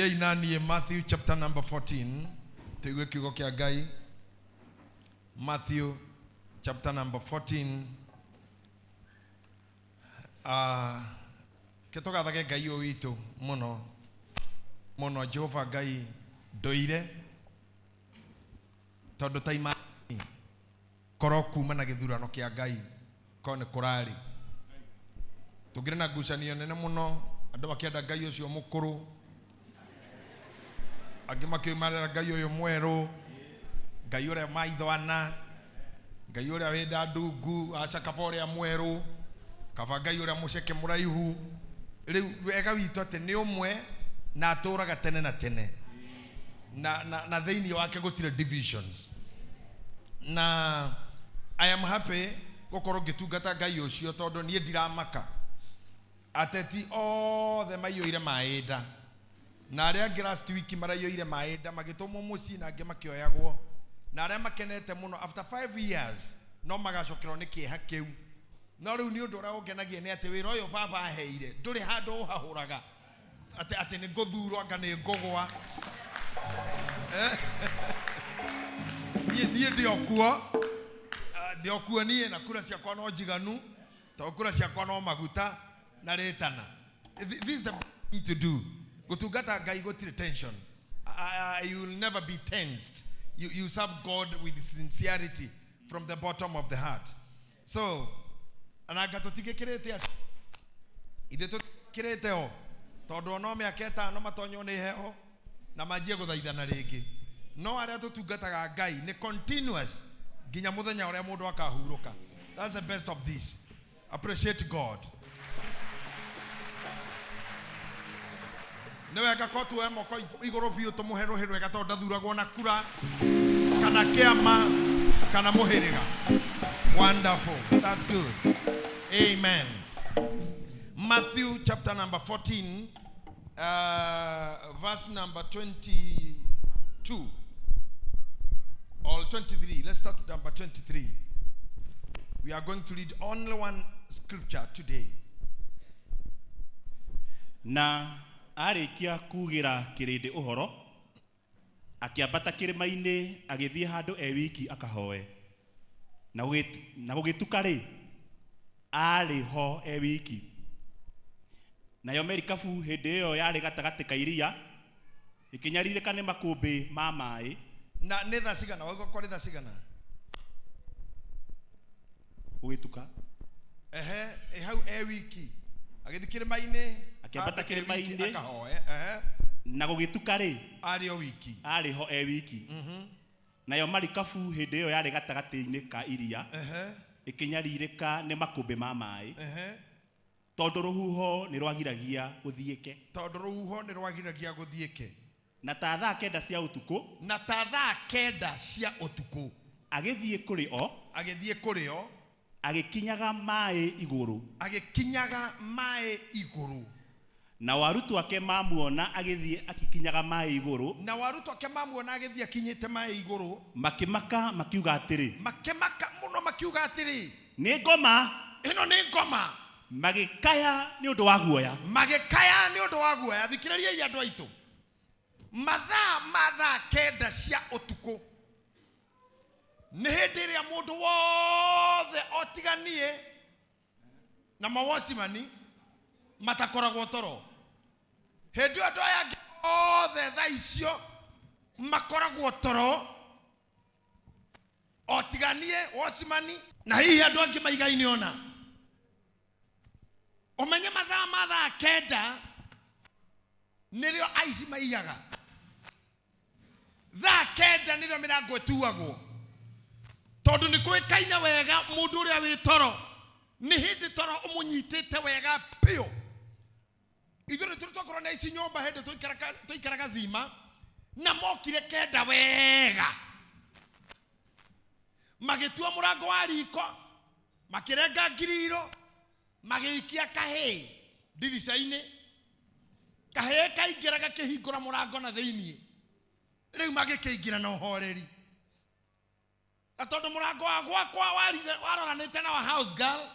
Thiĩi na niĩ Matthew chapter number 14 tũigue kiugo kĩa Ngai. Matthew chapter number 14. Ah, ke tũgathage Ngai ũyũ witũ mũno mũno, Jehova Ngai ndũire tondũ ta imani korwo kuma na gĩthurano kĩa Ngai korwo nĩ kũrarĩ tũngĩrĩ na ngucanio nene mũno, andũ makĩenda Ngai ũcio mũkũrũ, angĩ makĩumarĩra Ngai ũyũ mwerũ, Ngai ũrĩa maitho ana, Ngai ũrĩa wĩ nda ndungu, aca kaba ũrĩa mwerũ, kaba Ngai ũrĩa mũceke mũraihu. Rĩu wega witũ atĩ nĩ ũmwe na atũraga tene na tene, na thĩinĩ wake gũtirĩ divisions. Na I am happy gũkorwo ngĩtungata Ngai ũcio tondũ niĩ ndiramaka. Ateti othe maiyũire maĩ nda, na arĩa angĩ last week maraiyũire maĩ nda magĩtũmwo mũciĩ na angĩ makĩoyagwo, na arĩa makenete mũno after 5 years no magacokerwo nĩ kĩeha kĩu. No rĩu nĩ ũndũ ũrĩa ũngenagia nĩ atĩ wĩra ũyũ baba aheire ndũrĩ handũ ũhahũraga atĩ nĩ ngũthurwo anga nĩ ngũgwa. Niĩ ndĩ o kuo, ndĩ o kuo niĩ, na kura ciakwa no njiganu, tondũ kura ciakwa no maguta na rĩtana. This is the thing to do. Gũtungata Ngai gũtirĩ tension. You will never be tensed. You serve God with sincerity from the bottom of the heart. So, ananga tũtigĩkĩrĩte acio. Ithuĩ tũtikĩrĩte o, tondũ o no mĩaka ĩtano matonywo nĩ heho na manjie gũthaithana rĩngĩ. No arĩa tũtungataga Ngai nĩ continuous nginya mũthenya ũrĩa mũndũ akahurũka. That's the best of this. Appreciate God. Nĩ wega ko tuoe moko igũrũ biũ tũmũhe rũhĩ rwega tondũ ndathuragwo na kura kana kĩama kana mũhĩrĩga. Wonderful. That's good. Amen. Matthew chapter number 14, verse number 22 or 23. Let's start with number 23. We are going to read only one scripture today. Na arĩkia kugĩra kĩrĩndĩ ũhoro, akĩambata kĩrĩma-inĩ agĩthiĩ handũ e wiki akahoe. Na gũgĩtuka rĩ, arĩ ho e wiki. Nayo merikabu hĩndĩ ĩyo yarĩ gatagatĩ ka iria, ĩkĩnyarirĩka nĩ makũmbĩ ma maĩ. Na nĩ thaa cigana? Waigua kwarĩ thaa cigana? Gũgĩtuka. Ehe, ĩ hau e wiki. Agĩthiĩ kĩrĩma-inĩ, Akĩambata handũ e wiki kĩrĩma-inĩ. akahoe. Ehe. Na gũgĩtuka rĩ, Arĩ o wiki. Arĩ ho e wiki. Nayo marikabu hĩndĩ ĩyo yarĩ gatagatĩ-inĩ ka iria, ĩkĩnyarirĩka nĩ makũmbĩ ma maĩ, tondũ rũhuho nĩ rwagiragia gũthiĩke. Tondũ rũhuho nĩ rwagiragia gũthiĩke. Na ta thaa kenda cia ũtukũ, Na ta thaa kenda cia ũtukũ, agĩthiĩ kũrĩ o, Agĩthiĩ kũrĩ o, agĩkinyaga maĩ igũrũ. Agĩkinyaga maĩ igũrũ. Na arutwo ake mamuona agĩthiĩ agĩkinyaga maĩ igũrũ, Na arutwo ake mamuona agĩthiĩ akinyĩte maĩ igũrũ, makĩmaka makiuga atĩrĩ, makĩmaka mũno makiuga atĩrĩ, Nĩ ngoma. Ĩno nĩ ngoma. Magĩkaya nĩ ũndũ wa guoya. Magĩkaya nĩ ũndũ wa guoya. Thikĩrĩriai andũ aitũ. Mathaa ma thaa kenda cia ũtukũ nĩ hĩndĩ ĩrĩa mũndũ wothe otiganie na mawocimani matakoragwo toro. Hĩndĩ ĩyo andũ aya angĩ othe thaa icio makoragwo toro, otiganie wocimani na hihi andũ angĩ maigaine ona. Ũmenye mathaa ma thaa kenda nĩrĩo aici maiyaga. Thaa kenda nĩrĩo mĩrango ĩtuagwo, tondũ nĩ kũĩkaine wega mũndũ ũrĩa wĩ toro nĩ hĩndĩ toro ũmũnyitĩte wega biũ. Ithuĩ nĩ tũrĩ twakorwo na ici nyũmba hĩndĩ tũikaraga zima, na mokire kenda wega, magĩtua mũrango wa riko, makĩrenga ngiriro, magĩikia kahĩĩ ndirica-inĩ. Kahĩĩ kaingĩra gakĩhingũra mũrango na thĩiniĩ, rĩu magĩkĩingĩra na ũhoreri. Na tondũ mũrango wa gwakwa waroranĩte na wa house girl,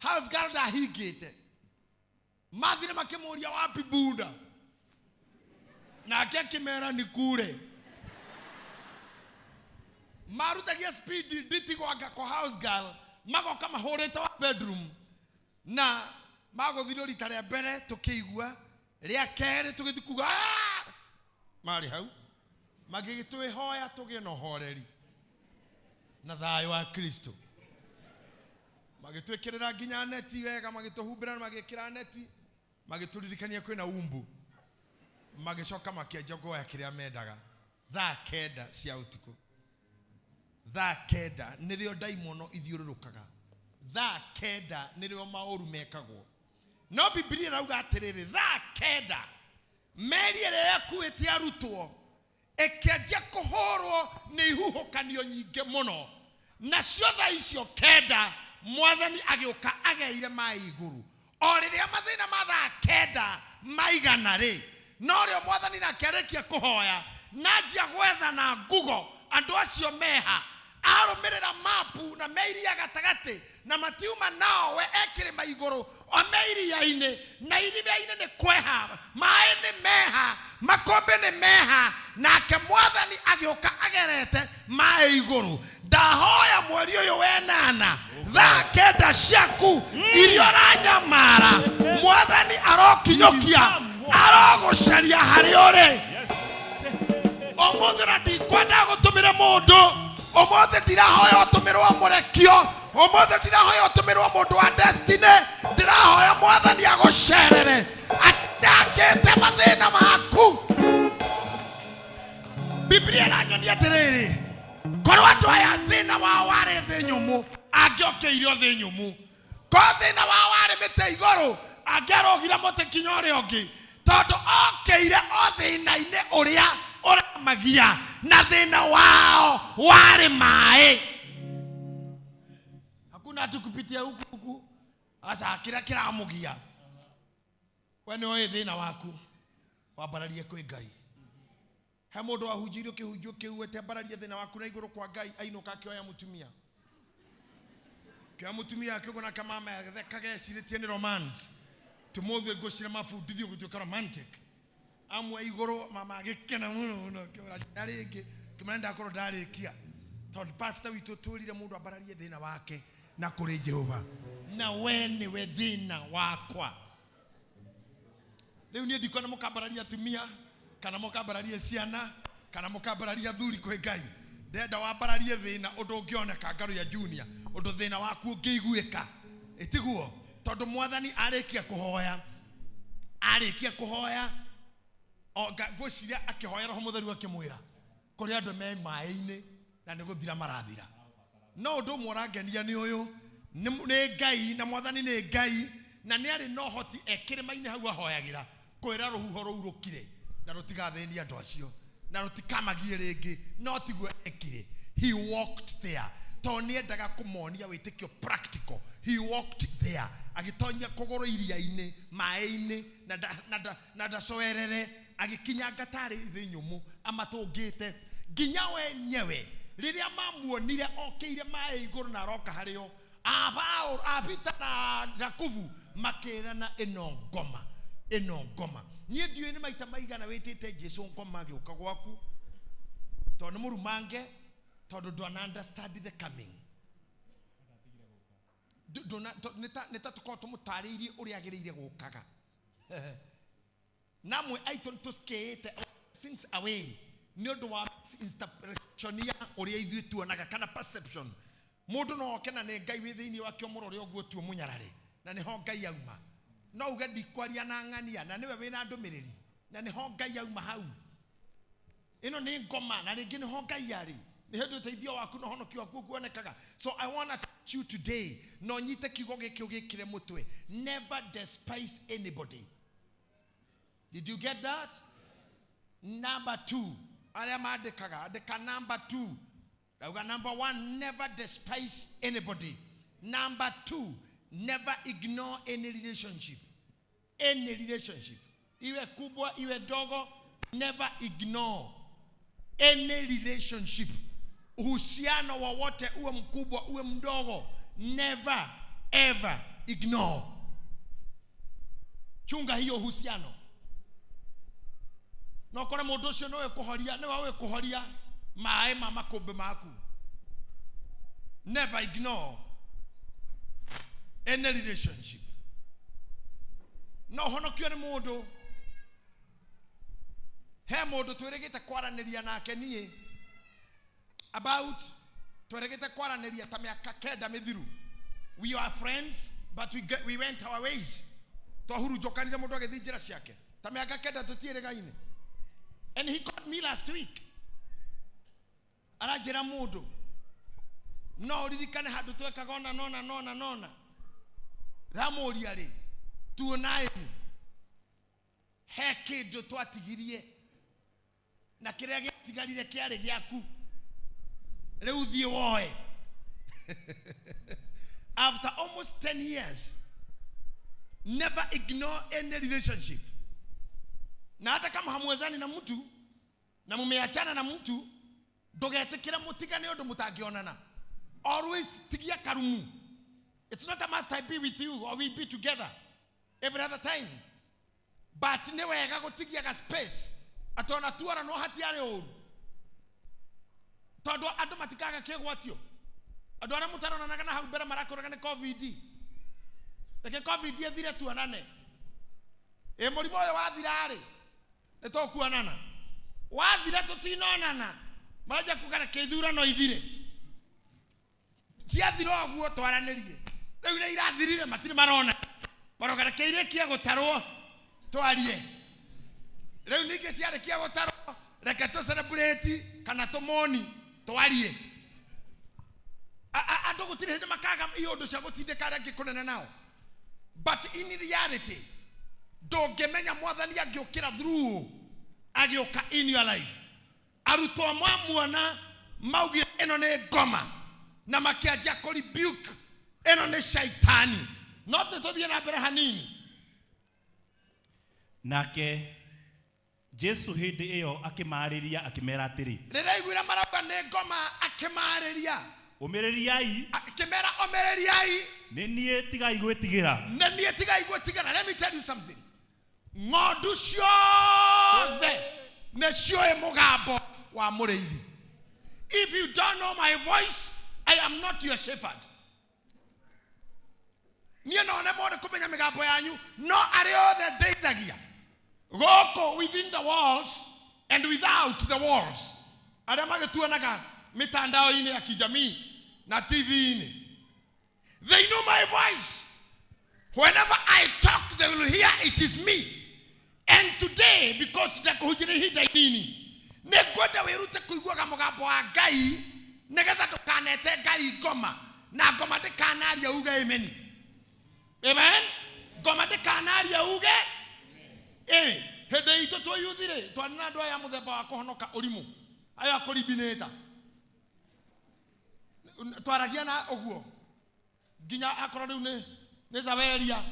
house girl ndahingĩte, mathire makĩmũria wapi bunda. Nake akĩmera nĩ kure. Marutagia speed nditigwanga kwa house girl magoka mahũrĩte wa bedroom na magũthirwo rita rĩa mbere tũkĩigua rĩa kerĩ tũgĩthiĩ kuga "Ah!" Marĩ hau magĩgĩtwĩhoya tũgĩe na ũhoreri na thayũ wa Kristo. Magĩtwĩkĩrĩra nginya neti wega, magĩtũhumbĩra na magĩkĩra neti, magĩtũririkania kwĩna umbu. Magĩcoka makĩanjia kuoya kĩrĩa mendaga thaa 9 cia ũtukũ. Thaa 9 nĩrĩo ndaimono ithiũrũrũkaga, thaa 9 nĩrĩo maũru mekagwo. No Bibilia ĩrauga atĩrĩrĩ, thaa 9 meri ĩrĩa yakuĩte arutwo ĩkĩanjia kũhũrwo nĩ ihuhũkanio nyingĩ mũno, nacio thaa icio 9 mwathani agĩũka ageire maĩ igũrũ. O rĩrĩa mathĩna ma thaa 9 maigana rĩ, norĩo mwathani nake arĩkia kũhoya na anjia gwetha na ngugo andũ acio meha, arũmĩrĩra mapu na meiria gatagatĩ na matiuma nao, we ekĩrĩma igũrũ o meiria-inĩ, na iria-inĩ nĩ kweha, maĩ nĩ meha, makũmbĩ nĩ meha, nake mwathani agĩũka agerete maĩ igũrũ. Ndahoya mweri ũyũ wenana thaa 9 ciaku iria ũranyamara, mwathani arokinyũkia, arogũcaria harĩa ũrĩ. Ũmũthĩ na ndikwenda gũtũmĩre mũndũ, ũmũthĩ ndirahoya ũtũmĩrwo mũrekio, ũmũthĩ ndirahoya ũtũmĩrwo mũndũ wa destiny, ndĩrahoya mwathani agũcerere atakĩte mathĩna maku. Biblia ĩranyonia atĩrĩrĩ, korwo andũ aya thĩna wao warĩ thĩ nyũmũ, angĩokĩire o thĩ nyũmũ. Korwo thĩna wao warĩ mĩtĩ igũrũ, angĩarũgire mũtĩ kinya ũrĩa ũngĩ, tondũ okĩire o thĩna-inĩ ũrĩa ũramagia, na thĩna wao warĩ maĩ. Hakuna ati kupitia huku huku. Asa kĩrĩa kĩramũgia we nĩ ũĩ thĩna waku, wambararie kwĩ Ngai. He mũndũ wahunjĩirio kĩhunjio kĩu ete ambararie thĩna waku na igũrũ kwa Ngai, ainũka akĩoya mũtumia, kĩoya mũtumia akĩũguo nake mama athekaga ecirĩtie nĩ romance. Tũmũthĩ ngũcira mabundithio gũtuĩka romantic amwe igũrũ, mama agĩkena mũno mũno, akĩmwĩra njĩra rĩngĩ, kĩmwĩra ndakorwo ndarĩkia, tondũ pastor witũ twĩrire mũndũ ambararie thĩna wake na kũrĩ Jehova, na we nĩwe thĩna wakwa. Rĩu niĩ ndikuona mũkambararia atumia kana mũkambararie ciana kana mũkambararia athuri kwĩ Ngai. Ndenda wambararie thĩna ũndũ ũngĩoneka ngaro ya junior, ũndũ thĩna waku ũngĩiguĩka, ĩtiguo? Tondũ mwathani arĩkia kũhoya, arĩkia kũhoya ngwĩciria akĩhoya Roho Mũtheru akĩmwĩra kũrĩ andũ me maĩ-inĩ na nĩ gũthira marathira. No ũndũ ũmwe ũrangenia nĩ ũyũ, nĩ Ngai na mwathani nĩ Ngai, na nĩ arĩ na ũhoti e kĩrĩma-inĩ hau ahoyagĩra kwĩra rũhuho rũu rũkire na rũtigathĩnia andũ acio na rũtikamagie rĩngĩ. No tiguo ekire, he walked there, tondũ nĩ endaga kũmonia wĩtĩkio practical. He walked there, agĩtonyia kũgũrũ iria-inĩ, maĩ-inĩ, na ndacoerere, agĩkinyanga tarĩ thĩ nyũmũ amatũngĩte nginya wenyewe. Rĩrĩa mamuonire okĩire maĩ igũrũ na aroka harĩo, a Peter na Jakubu makĩrana, ĩno ngoma, ĩno ngoma. Niĩ ndiũĩ nĩ maita maigana wĩtĩte Jesu ngoma agĩũka gwaku, tondũ nĩ mũrumange, tondũ ndwana understand the coming. Nĩ ta tũkorwo tũmũtarĩirie ũrĩa agĩrĩire gũkaga. Namwe aitũ nĩ tũskĩĩte things away nĩ ũndũ wa interpretation ya ũrĩa ithuĩ tuonaga kana perception. Mũndũ no oke na nĩ Ngai wĩ thĩinĩ wake ũmũrore ũguo tu ũmũnyarare, na nĩho Ngai auma. No uge ndikwaria na ng'ania, na nĩwe wĩna ndũmĩrĩri, na nĩho Ngai auma hau. Ĩno nĩ ngoma, na rĩngĩ nĩho Ngai arĩ, nĩ hĩndĩ ũteithio waku na ũhonokio waku ũkuonekaga. So I wanna teach you today, no nyite kiugo gĩkĩ ũgĩkĩre mũtwe: never despise anybody. Did you get that? Number 2, arĩa mandĩkaga, andĩka number 2. Ndauga number 1, never despise anybody. Number 2, never ignore any relationship. Any relationship, iwe kubwa iwe dogo, never ignore any relationship. Uhusiano wowote, uwe mkubwa uwe mdogo, never ever ignore. Chunga hiyo uhusiano. Na ũkore mũndũ ũcio nĩwe kũhoria, nĩwe ũĩ kũhoria maĩ ma makũmbĩ maku. Never ignore any relationship. No ũhonokio nĩ mũndũ. He mũndũ twĩrĩgĩte kwaranĩria nake niĩ about, twĩrĩgĩte kwaranĩria ta mĩaka 9 mĩthiru. We are friends, but we went our ways. Twahurunjũkanire mũndũ agĩthiĩ njĩra ciake ta mĩaka 9 tũtiĩrĩgaine. And he called me last week. Aranjĩra mũndũ, no ũririkane handũ twekaga ona nona nona nona. Ndamũria rĩ, tuonaeni he kĩndũ twatigirie na kĩrĩa gĩatigarire kĩarĩ gĩaku, rĩu thiĩ woe. After almost 10 years, never ignore any relationship. Na hata kama hamwezani na mtu na mumeachana na mtu, ndũgetĩkĩre mũtigane ũndũ mũtangĩonana. Always tigia karumu. It's not a must I be with you or we be together every other time, but nĩ wega gũtigia ga space atĩ ona tuora no hatiarĩ ũru, tondũ andũ matikaga kĩgwatio. Andũ arĩa mũtaronanaga na hau mbere marakũraga nĩ COVID. Reke COVID ĩthire tuonane. Ĩ mũrimũ ũyũ wathira-rĩ, nĩ tũkuonana. Wathira tũtinonana, manja kuga reke ithurano ithire. Ciathira ũguo twaranĩrie. Rĩu nĩ irathirire matirĩ marona. Maroga reke irĩkie gũtarwo twarie. Rĩu ningĩ ciarĩkia gũtarwo reke tũ celebrate kana tũmoni twarie. Andũ gũtirĩ hĩndĩ makaga iũndũ cia gũtindĩka arĩa angĩ kũnene nao. But in reality, ndũngĩmenya mwathani angĩũkĩra through agĩũka in your life. Arutwo mamuona maugire ĩno nĩ ngoma na makĩanjia kũ rebuke ĩno nĩ shaitani. No tũthiĩ na mbere hanini. Nake Jesu hĩndĩ ĩyo akĩmaarĩria akĩmera atĩrĩ, Rĩrĩa aiguire marauga nĩ ngoma akĩmaarĩria. Ũmĩrĩriai. Akĩmera ũmĩrĩriai. Nĩ niĩ tigai gwĩtigĩra. Nĩ niĩ tigai gwĩtigĩra. Let me tell you something. Ng'ondu ciothe nĩ ciũĩ mũgambo wa mũrĩithi. If you don't know my voice, I am not your shepherd. Niĩ no nemwo nĩ kũmenya mĩgambo yanyu, no arĩa othe ndeithagia gũkũ within the walls and without the walls, arĩa magĩtuonaga mitandao-inĩ ya kijamii na TV-inĩ, they know my voice. Whenever I talk, they will hear it is me. And today, because ndakũhunjĩria ihinda inini, nĩ ngwenda wĩrute kũiguaga mũgambo wa Ngai nĩgetha ndũkanete Ngai ngoma, na ngoma ndĩkanaria uge amen. Amen. Ngoma ndĩkanaria uge hĩndĩ itũ twĩyuthi-rĩ, twarĩ na andũ aya mũthemba wa kũhonoka ũrimũ, aya kũribinĩta. Twaragia na ũguo nginya akorwo rĩu nĩ Zaweria,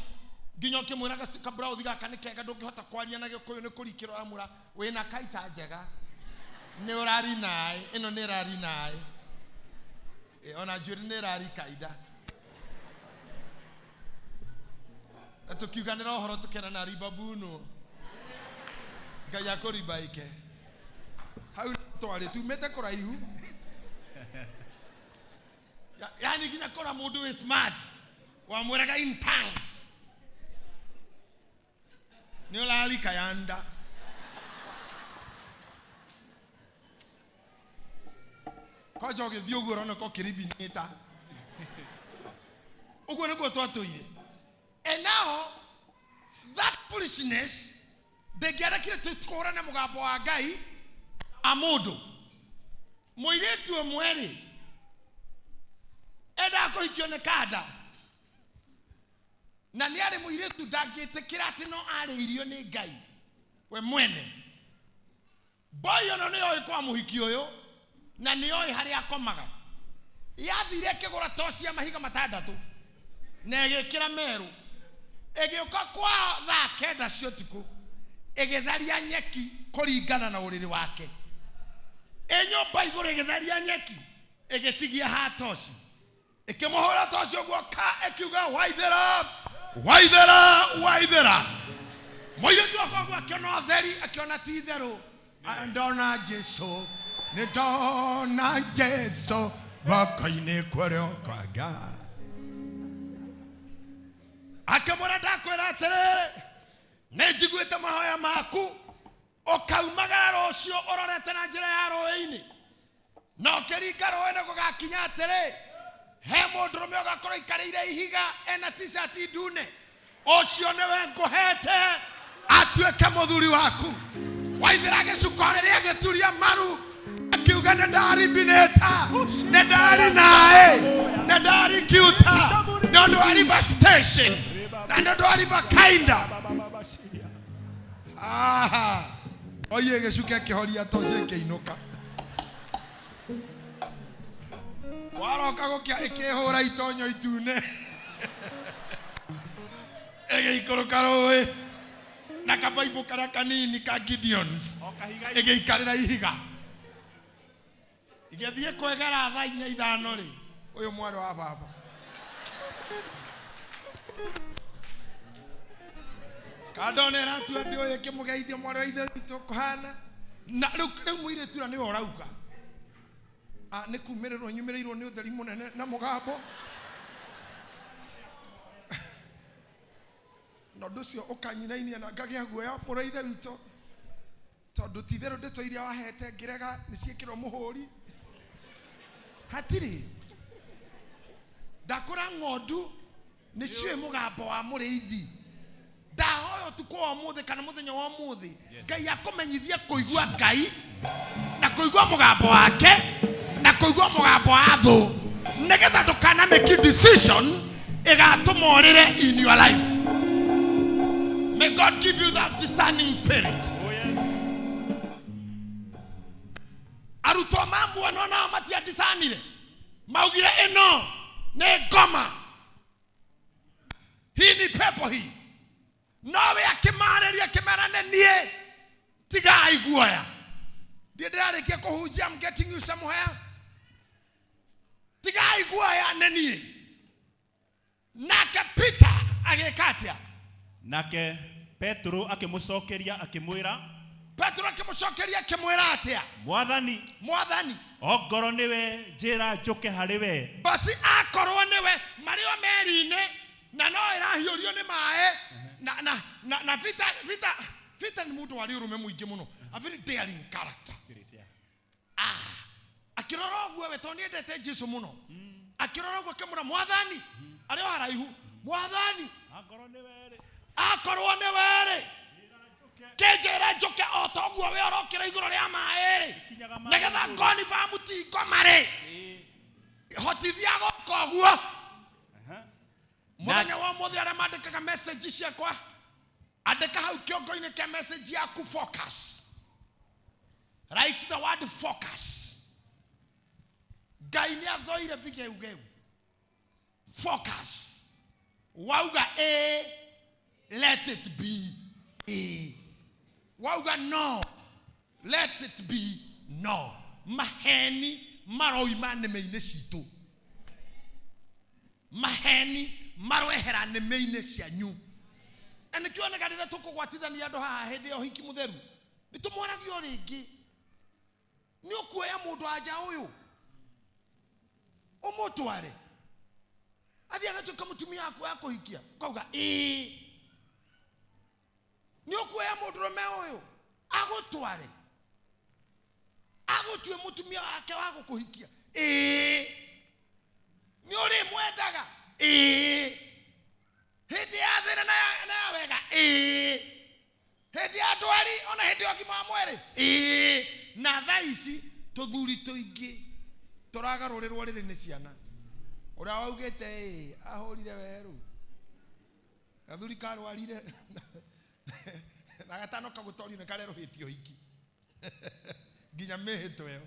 nginya ũkĩmwĩra kabrauthi gaka nĩ kega, ndũngĩhota kwaria na Gĩkũyũ nĩ kũrikĩrwo ũramwĩra wĩna kaita njega, nĩ ũrari naĩ, ĩno nĩ ĩrari naĩ. Ona njuĩrĩ nĩ ĩrari kaida. Na tũkiuganĩra ũhoro tũkerana ribabuno. Ngai akũribaike. Hau twarĩ tumĩte kũraihu. Yani nginya kũra mũndũ wĩ smart wamwĩraga in tongues. Nĩ ũrarika yanda. Kwanja ũgĩthiĩ ũguo ũroneka ũkĩribinĩta. Ũguo nĩguo twatũire. And now that foolishness ndĩngĩarekire tũkũrane mũgambo wa Ngai a mũndũ. Mũirĩtu ũmwe rĩ, endaga kũhikio nĩ kanda. Na nĩ arĩ mũirĩtu ndangĩtĩkĩra atĩ no arĩirio nĩ Ngai we mwene. Boy ĩno nĩ yoĩ kwa mũhiki ũyũ na nĩ yoĩ harĩa akomaga. Yathire ĩkĩgũra toci ya mahiga 6 na ĩgĩkĩra merũ. Ĩgĩũka kwa thaa 9 cia ũtukũ ĩgĩtharia nyeki kũringana na ũrĩrĩ wake. Ĩ nyũmba igũrũ ĩgĩtharia nyeki ĩgĩtigia ha toci. Ĩkĩmũhũra toci ũguo ka ĩkiuga waithera waithera waithera. Mũirĩtu wakwa ũguo akĩona ũtheri, akĩona ti itherũ. Ndona Jesu, nĩ ndona Jesu guoko-inĩ kũrĩa kwa Ngai. Akĩmwĩra, ndakwĩra atĩrĩrĩ, nĩ njiguĩte mahoya maku, ũkaumagara rũciũ ũrorete na njĩra ya rũĩ-inĩ, na ũkĩringa rũĩ nĩ gũgakinya atĩrĩ, he mũndũrũme ũgakorwo aikarĩire ihiga ena t-shirt ndune, ũcio nĩwe ngũhete atuĩke mũthuri waku. Waithĩra gĩcuko rĩrĩa agĩturia maru akiuga nĩ ndaribinĩta, nĩ ndari naĩ, nĩ ndari kiuta nĩ ũndũ wa River Station na nĩ ũndũ wa River Kainda. Aha. Oye gĩcuke kĩhoria toci ĩkĩinũka, waroka gũkĩa ĩkĩhũra itonyo itune, ĩgĩikũrũka rũĩ na kabaibũ karĩa kanini ka Gideons, ĩgĩikarĩra ihiga, igĩthiĩ kwegera thaa inya ithano rĩ, ũyũ mwarĩ wa baba kandona ĩratua ndĩ ũyũ, ĩkĩmũgeithia, mwarĩ wa ithe witũ kũhana na rĩu rĩu mũirĩtu ũrĩa nĩwe ũrauga. Ah, nĩ kumĩrĩrwo nyumĩrĩirwo nĩ ũtheri mũnene na mũgambo, na ũndũ ũcio ũkanyinainia na ngagĩa guoya, mũrũ wa ithe witũ, tondũ ti itherũ ndeto iria wahete ngĩrega nĩ ciĩkĩrwo mũhũri. Hatirĩ ndakũra ng'ondu nĩ ciũĩ mũgambo wa mũrĩithi. Ndahoya ũtukũ wa ũmũthĩ kana mũthenya wa ũmũthĩ, Ngai akũmenyithie kũigua Ngai na kũigua mũgambo wake na kũigua mũgambo wa thũ, nĩgetha ndũkana make decision ĩgatũma ũrĩre in your life. May God give you that discerning spirit. Oh, yes. Arutwo mamuona nao matiadisanire, maugire ĩno nĩ ngoma, hii ni pepo hii. Nowe akĩmarĩria, akĩmera, nĩ niĩ, tigai guoya. Ndiĩ ndĩrarĩkia kũhunjia. I'm getting you somewhere. Tigai guoya, nĩ niĩ. Nake Peter agĩka atĩa? Nake Petero akĩmũcokeria akĩmwĩra, Petero akĩmũcokeria akĩmwĩra atĩa? Mwathani, Mwathani, ongorwo nĩwe njĩra njũke harĩ we. Basi akorwo nĩwe, marĩ o meri-inĩ na no ĩrahiũrio nĩ maĩ na Peter nĩ mũndũ warĩ ũrũme mũingĩ mũno, a very daring character. Ah, akĩrora ũguo we, tondũ nĩendete Jesu mũno, akĩrora ũguo akĩmwĩra, Mwathani, arĩ o haraihu, Mwathani, Angorwo nĩwe rĩ, akorwo nĩwe rĩ, kĩnjĩre njũke o ta ũguo we ũrokĩra igũrũ rĩa maĩ rĩ, Ngikinyaga maĩ nĩgetha igũrũ. ngoni bamuti ngoma rĩ, hotithia gũka ũguo. Mũthenya wa ũmũthĩ, arĩa mandĩkaga message ciakwa, andĩka hau kĩongo-inĩ kĩa message yaku, "Focus." Write the word "focus." Ngai nĩ athoire vigeugeu. Focus. Wauga a, let it be a. Wauga no, let it be no. Maheni maroima nĩmĩ-inĩ citũ, maheni maroehera nĩmĩ-inĩ cianyu, na nĩkĩoneka rĩrĩa tũkũgwatithania andũ haha hĩndĩ ya ũhiki mũtheru, nĩ tũmwaragio rĩngĩ, nĩ ũkuoya mũndũ anja ũyũ ũmũtware athiĩ agatuĩka mũtumia waku wa kũhikia? Ũkauga ĩĩ. Nĩ ũkuoya mũndũrũme ũyũ agũtware agũtue mũtumia wake wa gũkũhikia? Ĩĩ. Nĩ ũrĩmwendaga? Ĩĩ. Hĩndĩ ya thĩna na ya wega? Ĩĩ. Hĩndĩ ya ndwari ona hĩndĩ ya ũgima wa mwĩrĩ? Ĩĩ. Na thaa ici tũthuri tũingĩ tũragarũrĩrwo rĩrĩ nĩ ciana. Ũrĩa waugĩte ĩĩ ahũrire werũ, gathuri karwarire na gatano kagũtorio nĩ karerũhĩtie ũhiki nginya mĩhĩto ĩyo,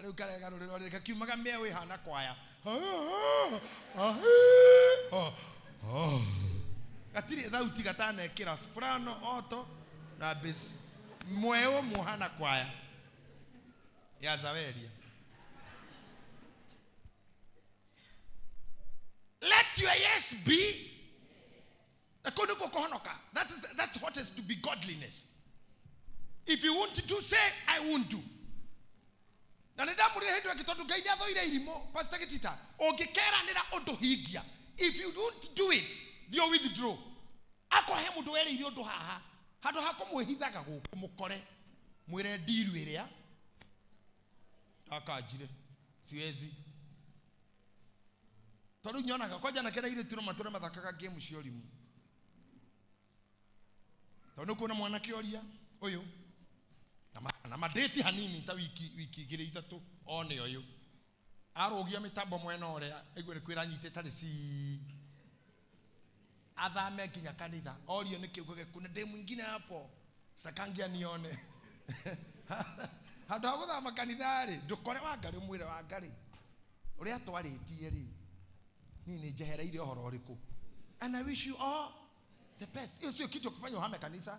rĩu karegarũrĩrwo rĩrĩ gakiumaga mĩeũ ĩhana kwaya, gatirĩ thauti gatanekĩra soprano, alto na bass, mweũ muhana kwaya ya Zaweria. Let your yes be na kũu nĩkuo kũhonoka. That's what is to be godliness. If you want to say, I won't do. Na nĩ ndamũrire hĩndĩ ĩngĩ tondũ Ngai nĩ athũire irimũ, Pastor Gĩtita, ũngĩkeranĩra ũndũ hingia. If you don't do it, you withdraw. Akorwo he mũndũ werĩire ũndũ haha, handũ ha kũmwĩhithaga gũkũ mũkore, mwĩre ndiru ĩrĩa ndakanjire, siwezi. Tondũ nyonaga kwanja anake na airĩtu no matũre mathakaga game cia ũrimũ. Tondũ nĩ kuona mwanake ũria ũyũ na madate hanini ta wiki wiki igĩrĩ ithatũ one ũyũ arũgia mĩtambo mwena ũrĩa aigue nĩ kwĩra anyitĩte rĩcii athame nginya kanitha orio nĩ kĩugo kuna ndĩ mwingine hapo sakangia nione handũ ha gũthama kanitha rĩ ndũkore Wangarĩ ũmwĩre Wangarĩ ũrĩa twarĩtie rĩ niĩ nĩ njehereire ũhoro ũrĩkũ, and I wish you all the best. Hiyo sio kitu kufanya uhame kanisa.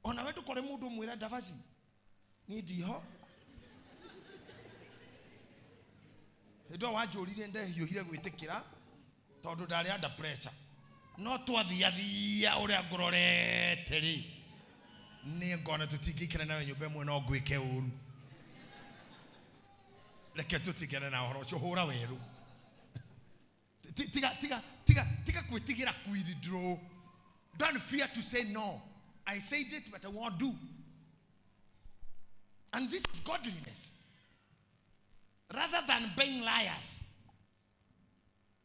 Ona we ndũkore mũndũ ũmwĩre ndavaci niĩ ndiho. Hĩndĩ ĩyo wanjũrire ndehiũhire gwĩtĩkĩra tondũ ndarĩ under pressure, no twathiathia ũrĩa ngũrorete rĩ nĩ ngona tũtingĩikara nawe nyũmba ĩmwe no ngwĩke ũru, reke tũtigane na ũhoro ũcio, hũra werũ. Tiga tiga tiga tiga kwĩtigĩra withdraw. Don't fear to say no. I said it, but I won't do. And this is godliness rather than being liars.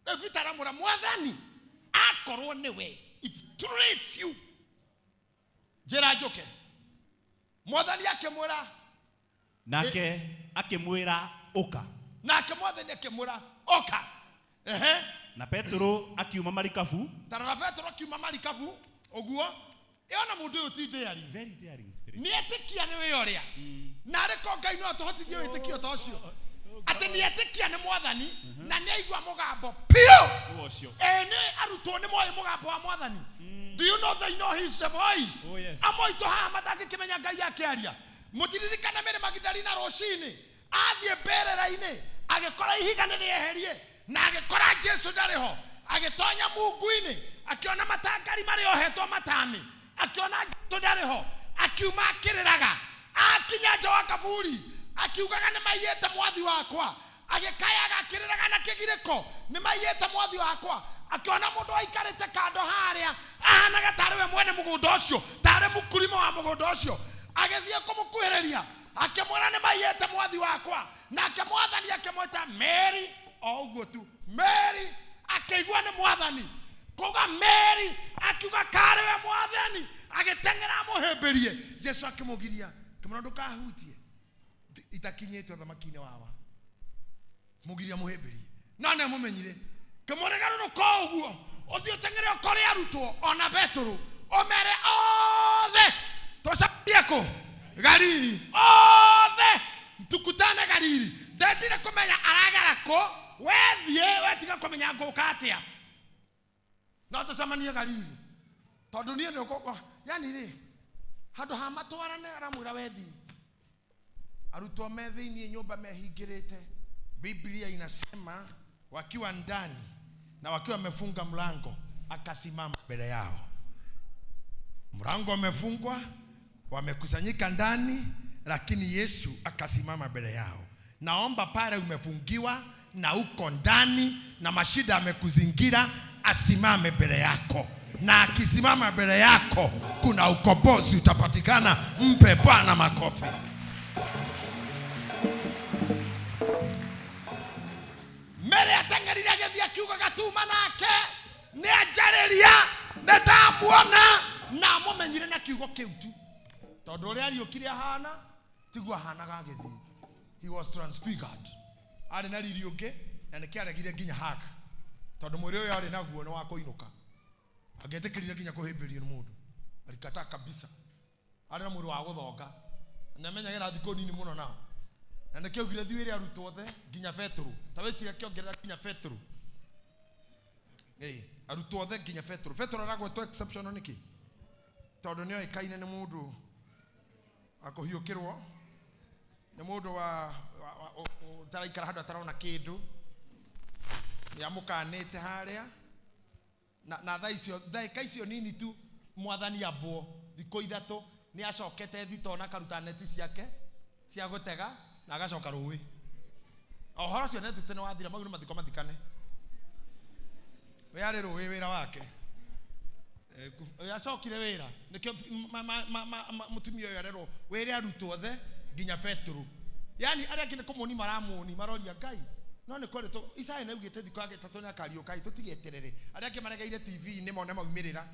David aramwĩra mwathani akorwo nĩwe, if truly it's you, njĩra njũke. Mwathani akĩmwĩra, Nake akĩmwĩra, ũka. Nake mwathani akĩmwĩra, oka. Ehe. Na Petero akiuma marikabu. Tarora Petero akiuma marikabu ũguo ĩona mũndũ ũyũ ti daring. Very daring spirit. Nĩ etĩkia nĩ wĩ ũrĩa na arĩ ko Ngai no atũhotithie wĩtĩkio ta ũcio atĩ nĩ etĩkia nĩ mwathani na nĩ aigua mũgambo piũ. Nĩwe ũcio. Ĩ nĩ arutwo nĩ moĩ mũgambo wa mwathani. Do you know they know his voice? Oh, yes. Amwe aitũ haha matangĩkĩmenya Ngai akĩaria. Mũtiririkane Mary Magdalena rũcinĩ athiĩ mbĩrĩra-inĩ agĩkora ihiga nĩ rĩeherie na agĩkora Jesu ndarĩ ho, agĩtonya mungu-inĩ akĩona matangari marĩa ohetwo matami, akĩona Jesu ndarĩ ho, akiuma akĩrĩraga, akinya nja wa kaburi akiugaga nĩ maiyĩte mwathi wakwa, agĩkayaga akĩrĩraga na kĩgirĩko nĩ maiyĩte mwathi wakwa. Akĩona mũndũ aikarĩte kando harĩa ahanaga tarĩ we mwene mũgũnda ũcio, tarĩ mũkurima wa mũgũnda ũcio, agĩthiĩ kũmũkuhĩrĩria akĩmwĩra nĩ maiyĩte mwathi wakwa. Nake mwathani akĩmwĩta Mary, o ũguo tu Mary, akĩigua nĩ mwathani kuga Mary, akiuga karĩ we mwathani, agĩteng'era amũhĩmbĩrie. Jesu akĩmũgiria akĩmwĩra ndũkahutie, itakinyĩte ũthamaki-inĩ wawa, mũgiria mũhĩmbĩrie. No nĩ amũmenyire, kĩmwĩra garũrũka ũguo ũthiĩ ũteng'ere ũkore arutwo ona Petero ũmere othe tũcemanie kũ Galili, othe tukutane Galili. Ndendire kũmenya aragera kũ, wethiĩ wetiga kũmenya ngũka atĩa, no tũcemanie Galili tondũ niĩ nĩ ũkũ yani rĩ handũ ha matwarane aramwĩra wethiĩ. Arutwo me thĩinĩ nyũmba mehingĩrĩte, Biblia inasema wakiwa ndani na wakiwa wamefunga mlango, akasimama mbele yao. Mlango umefungwa, wamekusanyika ndani, lakini Yesu akasimama mbele yao. Naomba pale umefungiwa na uko ndani na mashida amekuzingira, asimame mbele yako, na akisimama mbele yako kuna ukombozi utapatikana. Mpe Bwana makofi. Mary ateng'erire agĩthiĩ akiugaga tuma nake nĩ anjarĩria nĩ ndamuona, na amũmenyire na kiugo kĩu tu, tondũ ũrĩa ariũkire ahana tiguo ahanaga agĩthiĩ. He was transfigured, arĩ na riri ũngĩ, na nĩkĩo aregire nginya hug, tondũ mwĩrĩ ũyũ arĩ naguo nĩ wa kũinũka, angĩetĩkĩrire nginya kũhĩmbĩrio nĩ mũndũ alikataa kabisa. Arĩ na mwĩrĩ wa gũthonga na amenyagĩra thikũ nini mũno nao, na nĩkĩo augire thiĩ wĩre arutwo othe nginya Petero. Ta wĩcirie akĩongerera nginya Petero. Arutwo othe nginya Petero. Petero aragwetwo exceptional nĩkĩ? Tondũ nĩ oĩkaine nĩ mũndũ wa kũhiũkĩrwo, nĩ mũndũ ũtaraikara handũ atarona kĩndũ, nĩ amũkanĩte harĩa na thaa icio ndagĩka icio nini tu mwathani ambwo thikũ ithatũ Nĩ acokete thito na akaruta neti ciake cia gũtega na agacoka rũĩ. Ũhoro ũcio nĩ wathira, mau nĩ mathiko mathikane. We arĩ rũĩ wĩra wake. Acokire wĩra nĩkĩo mũtumia ũyũ arerwo wĩre arutwo othe nginya Petero. Yani arĩa angĩ nĩ kũmũni maramũni maroria Ngai no nĩ kwerĩtwo Isaya nĩ augĩte thikũ ya gatatũ nĩ akariũka ĩ tũtigeterere. Arĩa angĩ maregeire TV-inĩ mone maumĩrĩra.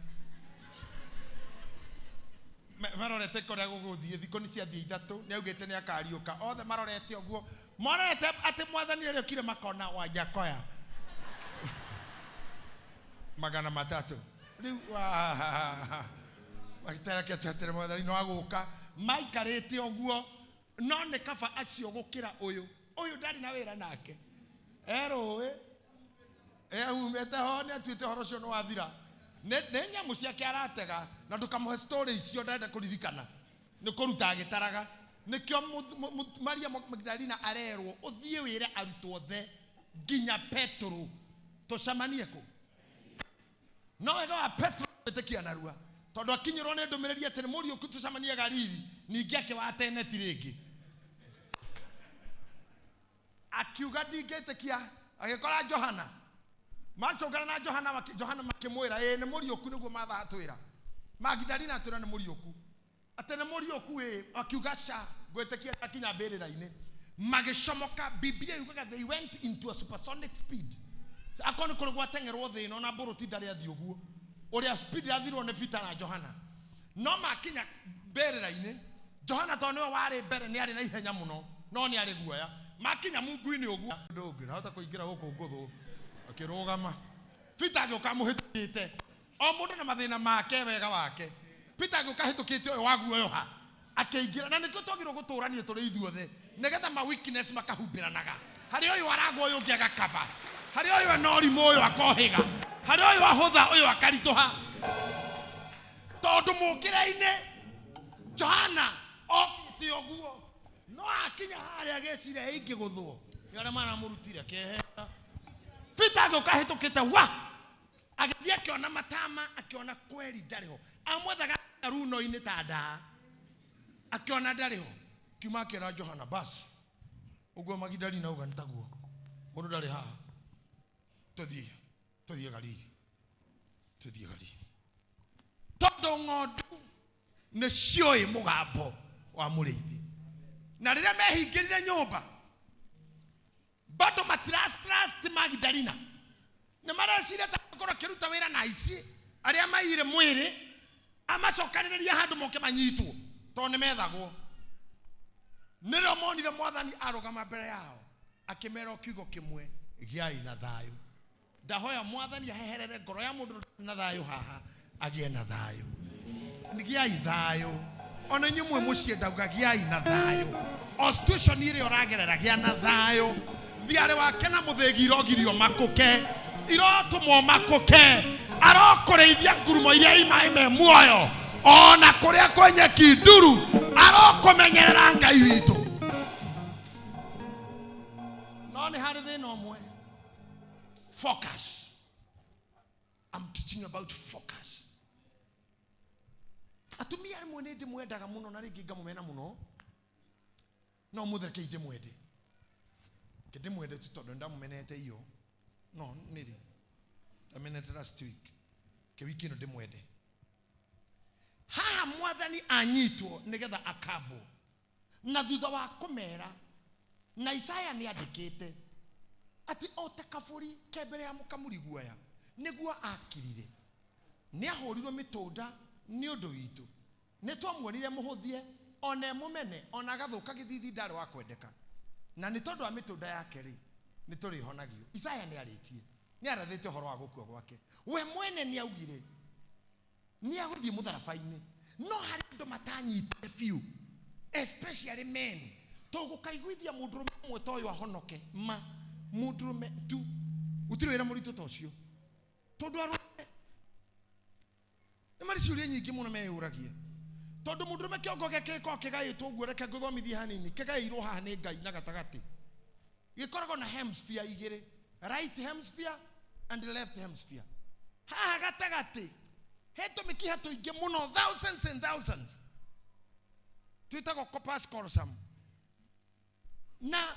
Marorete kũrĩa gũgũthiĩ thikũ nĩ ciathiĩ ithatũ nĩ augĩte nĩ akariũka. Othe marorete ũguo morete atĩ mwathani ariũkire makona Wanjakoya 300 rĩu magĩtereke twetere mwathani no agũka maikarĩte ũguo no nĩ kaba acio gũkĩra ũyũ. Ũyũ ndarĩ na wĩra nake erũĩ ehumĩte ho nĩ atuĩte ũhoro ũcio nĩ wathira. Nĩ nyamũ ciake aratega na ndũkamũhe story icio ndarenda kũririkana nĩ kũruta agĩtaraga. Nĩkĩo Maria Magdalena arerwo ũthiĩ wĩre arutwo othe nginya Petero tũcemanie kũ. No wega wa Petero gwĩtĩkia narua tondũ akinyĩrwo nĩ ndũmĩrĩri atĩ nĩ mũriũku tũcemanie Galili, ningĩ akĩwate neti rĩngĩ akiuga ndingĩtĩkia. Agĩkora Johana macũngana na Johana, Johana makĩmwĩra ĩĩ nĩ mũriũku nĩguo matha atwĩra. Magdalena atwĩra nĩ mũriũku atĩ nĩ mũriũku ĩĩ, akiuga ca ngwĩtĩkia akinya mbĩrĩra-inĩ. Magĩcomoka, Biblia yugaga they went into a supersonic speed. Akorwo nĩ kũrĩ gwateng'erwo thĩ ĩno na mbũrũti ndarĩ athiĩ ũguo ũrĩa speed yathirwo nĩ Peter na Johana. No makinya mbĩrĩra-inĩ Johana tondũ nĩwe warĩ mbere nĩ arĩ na ihenya mũno no nĩ arĩ guoya. Makinya mungu-inĩ ũguo ũndũ ũngĩ ndahota kũingĩra gũkũ ngũthũ akĩrũgama. Peter agĩũka amũhĩtũkĩte o mũndũ na mathĩna make wega wake. Peter agĩũka ahĩtũkĩte ũyũ waguoyoha akĩingĩra, na nĩkĩo twagĩrĩirwo gũtũrania tũrĩ ithuothe nĩgetha ma weakness makahumbĩranaga. Harĩ ũyũ aragwa ũyũ ũngĩ agakaba, harĩ ũyũ ena ũrimũ ũyũ akohĩga, harĩ ũyũ ahũtha ũyũ akaritũha. Tondũ mũkĩra-inĩ Johana okĩte ũguo no akinya harĩa agĩciria ingĩgũthwo nĩ arĩa maramũrutire akĩehera. Peter agĩũka ahĩtũkĩte wa agĩthiĩ akĩona matama akĩona kweri ndarĩ ho, amwethaga runo-inĩ ta ndaa akĩona ndarĩ ho, kiuma akĩra Johana basi ũguo Magdalena auga nĩ taguo mũndũ ndarĩ haha, tũthiĩ tũthiĩ Galili, tũthiĩ Galili tondũ ng'ondu nĩ ciũĩ mũgambo wa mũrĩithi. Na rĩrĩa mehingĩrire nyũmba bado matirust Magdalena nĩ mareciria ta korwo akĩruta wĩra na aici arĩa maiyire mwĩrĩ amacokanĩrĩria handũ moke manyitwo tondũ nĩ methagwo. Nĩrĩo monire mwathani arũgama mbere yao akĩmera kiugo kĩmwe, gĩai na thayũ. Ndahoya mwathani aheherere ngoro ya mũndũ na thayũ haha agĩe na thayũ. Gĩai thayũ ona inyuĩ mwĩ mũciĩ ndauga gĩai na thayũ. O situation ĩrĩa ũragerera gĩa na thayũ. Thiarĩ wake na mũthĩgi irogirio makũke, irotũmwo makũke, arokũrĩithia ngurumo iria i maĩ me muoyo ona kũrĩa kwĩ nyeki nduru arokũmenyerera Ngai witũ. No nĩ harĩ thĩna ũmwe, focus. I'm teaching about focus. Atumia rĩmwe nĩ ndĩmwendaga mũno na rĩngĩ ngamũmena mũno, no mũthĩ reke ndĩmwende. Reke ndĩmwende tu tondũ nĩndamũmenete iyo, no nĩrĩ ndamenete last week, ke wiki ĩno ndĩmwende. Haha mwathani anyitwo nĩgetha akambwo, na thutha wa kũmera na Isaya nĩ andĩkĩte atĩ o ta kabũri ke mbere ya mũkamuri guoya nĩguo akirire, nĩ ahũrirwo mĩtũnda nĩ ũndũ witũ, nĩ twamuonire mũhũthie ona emũmene ona agathũka gĩthithi ndarĩ wa kwendeka, na nĩ tondũ wa mĩtũnda yake rĩ nĩ tũrĩhonagio. Isaya nĩ arĩtie, nĩ arathĩte ũhoro wa gũkua gwake. We mwene nĩ augire nĩ agũthiĩ mũtharaba-inĩ, no harĩ andũ matanyitire biũ, especially men. Tũgũkaiguithia mũndũrũme ũmwe ta ũyũ ahonoke ma mũndũrũme tu, gũtirĩ wĩra mũritũ ta ũcio, tondũ arũme nĩ marĩ ciũria nyingĩ mũno meyũragia. Tondũ mũndũrũme kĩongo gĩake gĩkoragwo kĩgaĩtwo ũguo, reke ngũthomithie hanini, kĩgaĩirwo haha nĩ Ngai na gatagatĩ, gĩkoragwo na hemisphere igĩrĩ, right hemisphere and left hemisphere. Haha gatagatĩ he tũmĩkiha tũingĩ mũno, thousands and thousands. Twĩtagwo corpus callosum. Na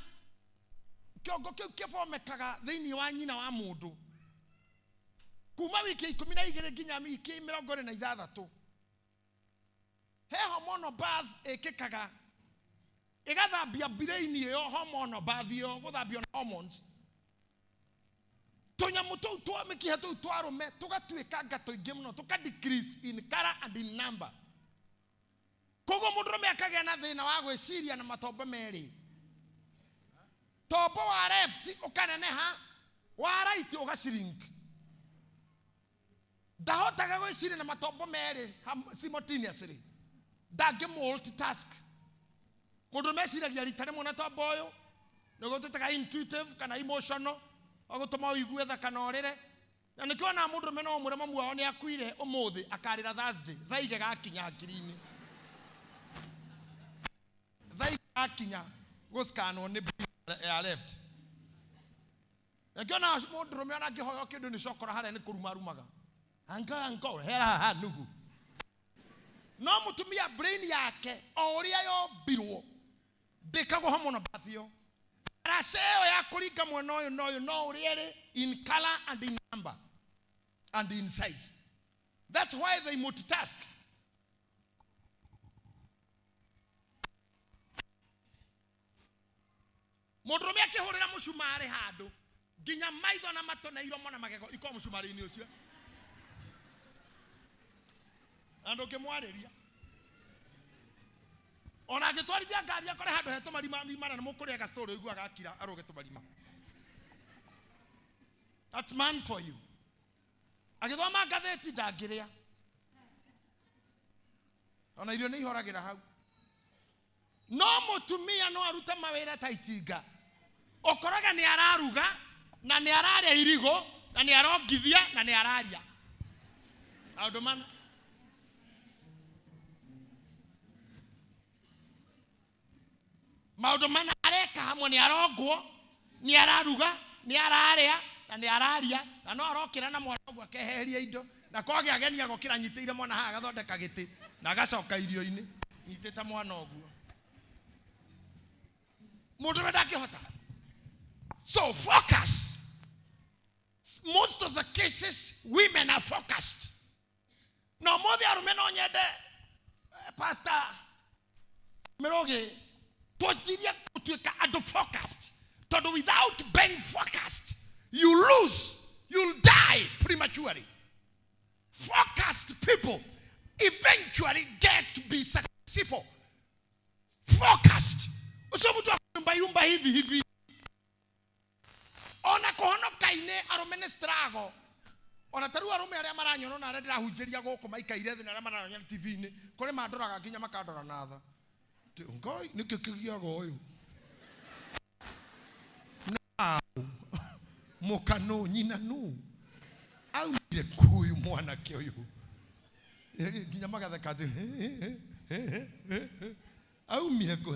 kĩongo kĩu kĩbomekaga thĩinĩ wa nyina wa mũndũ kuma wiki 12 nginya wiki 26. He hormonal bath ĩkĩkaga ĩgathambia brain ĩyo, hormonal bath ĩyo gũthambio na hormones. Tũnyamũ tũu twa mĩkiha tũu twa arũme tũgatuĩkanga tũingĩ mũno, tũka decrease in color and in number. Koguo mũndũrũme akagĩa na thĩna wa gwĩciria na matombo merĩ. Tombo wa left ũkaneneha, wa right ũgachrink. Ndahotaga gwĩciria na matombo merĩ simultaneously. Ndangĩ multitask. Mũndũrũme eciragia rita rĩmwe na tombo ũyũ, nĩguo twĩtaga intuitive kana emotional, wa gũtũma ũigue tha kana ũrĩre. Na nĩkĩo wonaga mũndũrũme no ũmwĩre mamu wao nĩ akuire ũmũthĩ, akarĩra Thursday, thaa igĩ gakinya hakiri-inĩ. Thaa igĩ gakinya gũscanwo nĩ brain ya left. Nĩkĩo wonaga mũndũrũme ona angĩhoywo kĩndũ nĩ cokora harĩa nĩ kũruma arumaga. Anga ango hera haha nugu. No mũtumia brain yake o ũrĩa yombirwo ndĩkagwo hormonal bath ĩyo. Ndaraca ĩyo ya kũringa mwena ũyũ na ũyũ no ũrĩa ĩrĩ in color and in number and in size. That's why they multitask. Mũndũrũme akĩhũrĩra mũcumarĩ handũ nginya maitho na matũ na iromo na magego ikorwo mũcumarĩ-inĩ ũcio, na ndũngĩmwarĩria. Ona angĩtwarithia ngari akore handũ he tũmarima mana na mũkũrĩa gastory ũiguaga akira arũge tũmarima. That's man for you. Agĩthoma ngathĩti ndangĩrĩa, ona irio nĩ ihoragĩra hau. No mũtumia no arute mawĩra ta itinga. Ũkoraga nĩ araruga na nĩ ararĩa irigũ na nĩ arongithia na nĩ araria maũndũ mana. Maũndũ mana areka hamwe, nĩ arongwo, nĩ araruga, nĩ ararĩa na nĩ araria, na no arokĩra na mwana ũguo akeheria indo, na kwagĩa ageni agokĩra anyitĩire mwana haha agathondeka gĩtĩ na agacoka irio-inĩ nyitĩte mwana ũguo. Mũndũ ũrĩa ndangĩhota. So focus. Most of the cases women are focused. Na ũmũthĩ arũme no nyende Pastor Mĩrũgĩ twanjirie gũtuĩka andũ focused, tondũ without being focused you lose, you'll die prematurely. Focused people eventually get to be successful. Focused. Usio mtu akuyumba yumba hivi hivi. Ona kũhonoka-inĩ arũme nĩ struggle. Ona ta rĩu arũme arĩa maranyona na arĩa ndĩrahunjĩria gũkũ maikaire thĩ na arĩa maranyona T V-inĩ, kũrĩ mandoraga nginya makandora na tha. Atĩ, Ngai, nĩkĩ kĩgiaga ũyũ? Na mũka nũ, nyina nũ? Aumire kũ ũyũ mwanake ũyũ? Nginya magatheka atĩ, aumire kũ?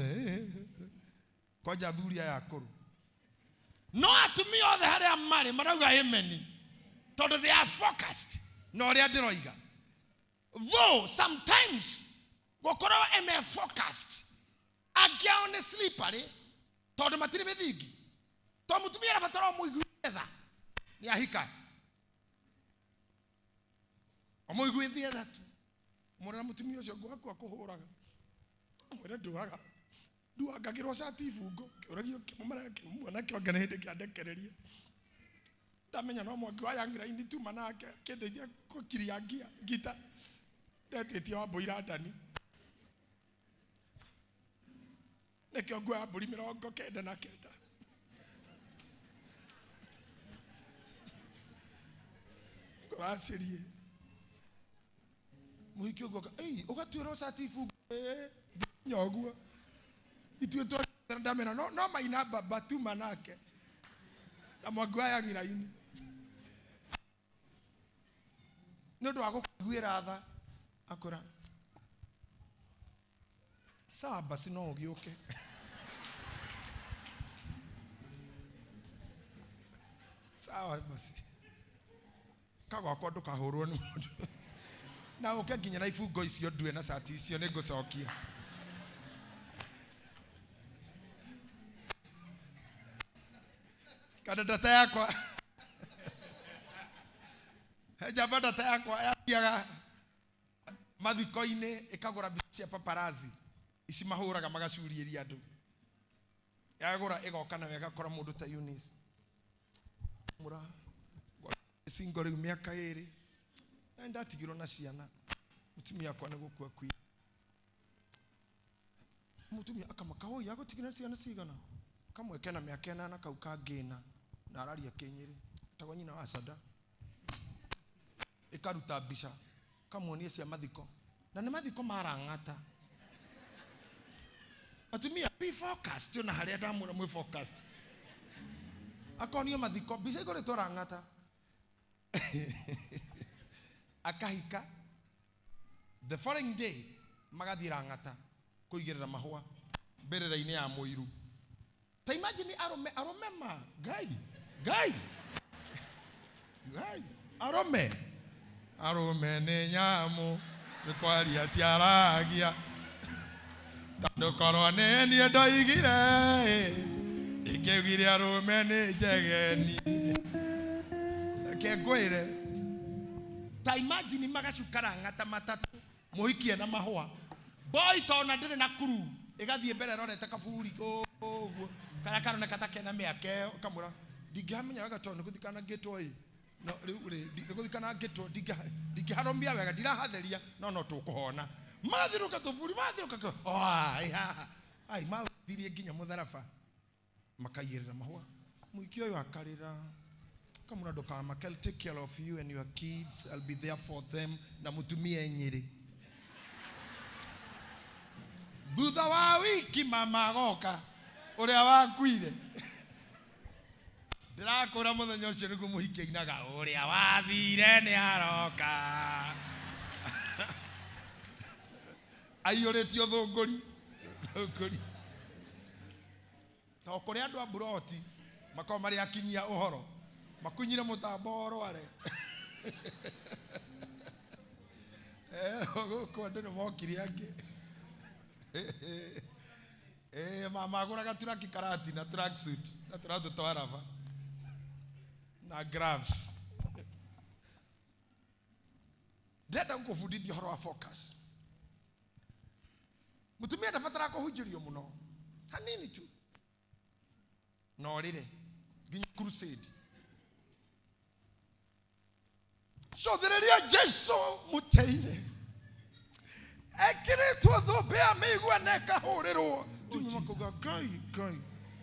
Kwanja athuri aya akũrũ. No atumia othe harĩa marĩ marauga amen, tondũ they are focused na ũrĩa ndĩroiga. Though sometimes gũkorwo eme focused angĩ ao nĩ slippery tondũ matirĩ mĩthingi. Tondũ mũtumia arabatara ũmũiguithie tha nĩ ahika, ũmũiguithie tha tu, mũrera mũtumia ũcio ngwaku akũhũraga, mwĩre ndũaga nduangagĩrwo cati ibungo, kĩũragio kĩmũmera mwanake wake nĩ hĩndĩ kĩandekereria. Ndamenya no mwaki wa Young Line tuma nake akĩndeithia gũkiria ngia ngita ndetĩtie wa mbũi London. Nĩkĩo nguoya mbũri 99. Ngũracĩrie mũhiki ũguo ĩi ũgatuĩrwo cati ibungo, nginya ũguo ithuĩ twendete ndamera no maina baba tuma nake na mwangi wa Young Line nĩ ũndũ wa gũkũiguĩra tha, akwĩra sawa basi no ũgĩũke. Sawa basi kagwakwa ndũkahũrwo nĩ mũndũ na ũke nginya na ibungo icio ndue na cati icio nĩ ngũcokia. Kada ndata yakwa he njamba ndata yakwa yathiaga mathiko-inĩ ĩkagũra mbica cia paparazzi ici mahũraga magacuriĩria andũ yagũra ĩgoka nayo ĩgakora mũndũ ta Eunice mũra single rĩu mĩaka ĩrĩ na nĩndatigirwo na ciana mũtumia akwa nĩ gũkua kui mũtumia akamaka oi agũtigire ciana cigana kamwe kena mĩaka ĩnana kau kangĩna na araria kĩnyĩrĩ tagwo nyina wa sada ĩkaruta mbica kamuonie cia mathiko na nĩ mathiko marang'ata atumia be focused ona harĩa ndamwĩra mwĩ focused akonio mathiko mbica igũrĩtwo rang'ata akahika the following day magathiĩ rang'ata kũigĩrĩra mahũa mbĩrĩra-inĩ ya mũiru ta imagine arũme arũme ma ngai ngai ngai arũme arũme nĩ nyamũ nĩ kwaria ciaragia tondũ korwo nĩ niĩ ndoigire ingĩugire arũme nĩ njegeni reke ngwĩre ta imagine magacuka rang'ata matatũ mũhikie na mahũa boy tona ndĩrĩ na kuru ĩgathiĩ mbere ĩrorete kaburi ũguo karĩa karoneka ta kena mĩaka ĩyo kamwĩra ndingĩhamenya wega tondũ nĩgũthikana ngĩtwo ĩ no rĩu rĩ nĩgũthikana ngĩtwo ndingĩharũmia wega ndirahatheria no no tũkũhona mathirũka tũburi mathirũka ai haha ai mathirie nginya mũtharaba makaigĩrĩra mahũa mũhiki ũyũ akarĩra kamwĩra ndũkamake I'll take care of you and your kids I'll be there for them na mũtumia e Nyĩrĩ thutha wa wiki mama agoka ũrĩa wakuire ndĩrakũra mũthenya ũcio nĩguo mũhiki ainaga ũrĩa wathire nĩ aroka aiyũrĩtio thũngũri thũngũri to kũrĩ andũ a mburoti makoragwo marĩ akinyia ũhoro makunyire mũtambo ũrware gũkũ andũ nĩ mokire angĩ mama agũraga turaki karati na tracksuit na tũratũ twa raba na gloves ndĩrenda gũkũbundithia ũhoro wa focus mũtumia ndabataraga kũhunjĩrio mũno hanini tu na ũrĩre nginya crusade cũthĩrĩria Jesu mũteire ekĩrĩtwo thũmbĩ ya mĩigua na ĩkahũrĩrwo tumia makauga ngai ngai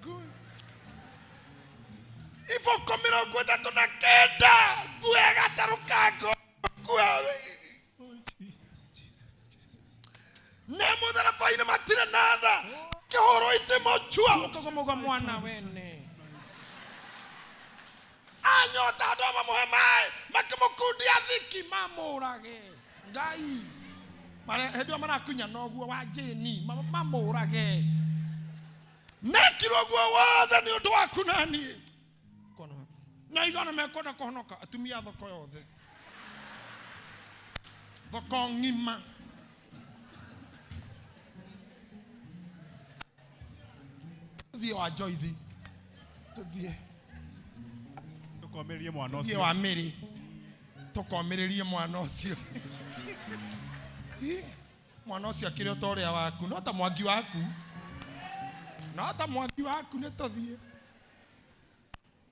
ngai iboko 39 ngue gatarũ ka ngua nĩ mũtharaba-inĩ matirĩ na tha kĩhũrwo itĩmocua ũkagomauga mwana wene anyota andũ mamũhe maĩ makĩmũkundia thiki mamũrage ngai hĩndĩ ĩyo marakunya noguo wa jĩni mamũrage nekirwo guo wothe nĩ ũndũ waku na niĩ na igana mekwenda kũhonoka atumia a thoko yothe thoko ng'ima tũthiĩ wa Joyce tũthiĩ tũkomĩrĩrie mwana tũthiĩ ũcio wa Mĩrĩ tũkomĩrĩrie mwana ũcio Ĩ, mwana ũcio akĩrĩ o ta ũrĩa waku no ta mwangi waku no ta mwangi waku nĩ tũthiĩ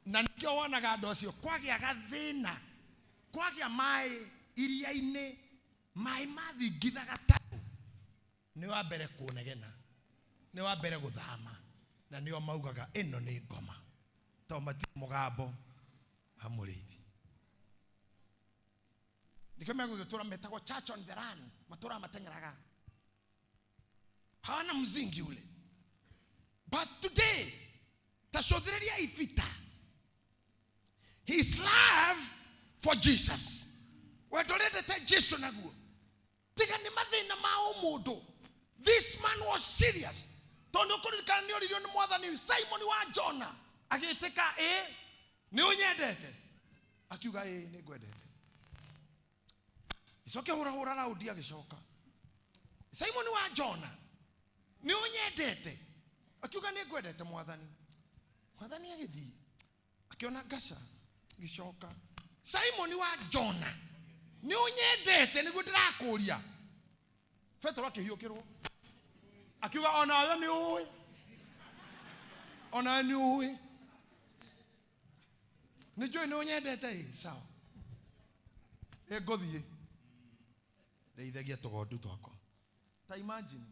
na nĩkĩo wonaga andũ acio kwagĩa gathĩna kwagĩa maĩ iria-inĩ maĩ mathingitha gatarũ nĩ wa mbere kũnegena nĩ wa mbere gũthama na nĩo maugaga ĩno nĩ ngoma tondũ matirĩ mũgambo wa mũrĩithi nĩkĩo megũgĩtũra metagwo church on the run matũraga mateng'eraga hawana mzingi ule but today tacũthĩrĩria ibita his love for Jesus wendo ũrendete Jesu naguo tiga nĩ mathĩna ma ũmũndũ this man was serious tondũ ũkũririkana nĩ oririo nĩ mwathani Simon wa Jona agĩtĩka ĩ nĩ ũnyendete akiuga ĩ nĩ ngwendete icoke hũrahũra raundi agĩcoka Simon wa Jona nĩ ũnyendete akiuga nĩ ngwendete mwathani mwathani agĩthiĩ Akĩona ngaca gĩcoka. Simoni wa Jona, nĩ ũnyendete nĩguo ndĩrakũria. Petero akĩhiũkĩrwo akiuga, onawe nĩ ũĩ, onawe nĩ ũĩ, nĩ njũĩ nĩ ũnyendete. Ĩ sawa, nĩ ngũthiĩ rĩithagia tũgondu twakwa. Ta imagine,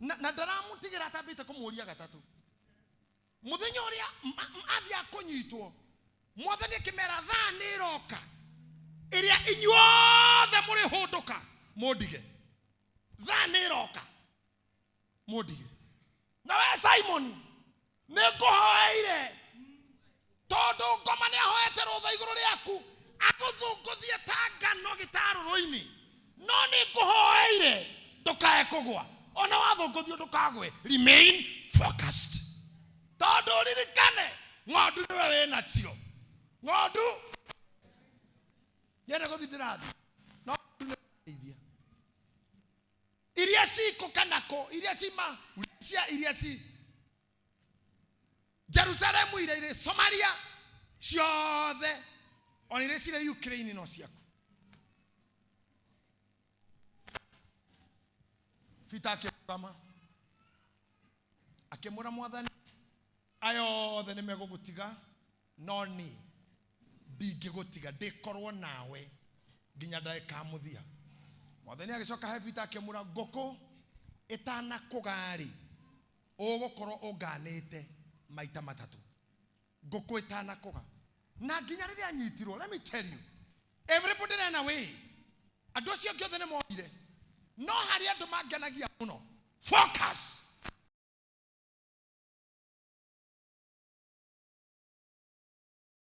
na ndaramũtigĩra atambĩte kũmũria gatatũ. Mũthenya ũrĩa athiĩ akũnyitwo, Mwathani akĩmera, thaa nĩ ĩroka ĩrĩa inyuothe mũrĩhũndũka mũndige. Thaa nĩ ĩroka mũndige. Na we Simoni, nĩ ngũhoeire, tondũ ngoma nĩ ahoete rũtha igũrũ rĩaku agũthũngũthie ta ngano gĩtarũrũ-inĩ, no nĩ ngũhoeire ndũkae kũgwa. Ona wathũngũthio ndũkagwe. Remain focused, tondũ ririkane ng'ondu nĩwe wĩ nacio. Ng'ondu nyende gũthi ndĩrathi, no ng'ondu nĩ ithia iria cikũ kana kũ, iria cima cia, iria ci Jerusalemu, iria irĩ Somalia ciothe, ona iria cirĩ Ukraine, no ciaku. Peter akĩrũgama akĩmwĩra, Mwathani, aya othe nĩ megũgũtiga, no niĩ ndingĩgũtiga, ndĩkorwo nawe nginya ndagĩka ya mũthia. Mwathani agĩcoka he Peter akĩmwĩra, ngũkũ ĩtanakũga-rĩ, ũgũkorwo ũnganĩte maita matatũ. Ngũkũ ĩtanakũga. Na nginya rĩrĩa anyitirwo, let me tell you, everybody ran away. Andũ acio angĩ othe nĩ morire, no harĩ andũ mangenagia mũno. Focus.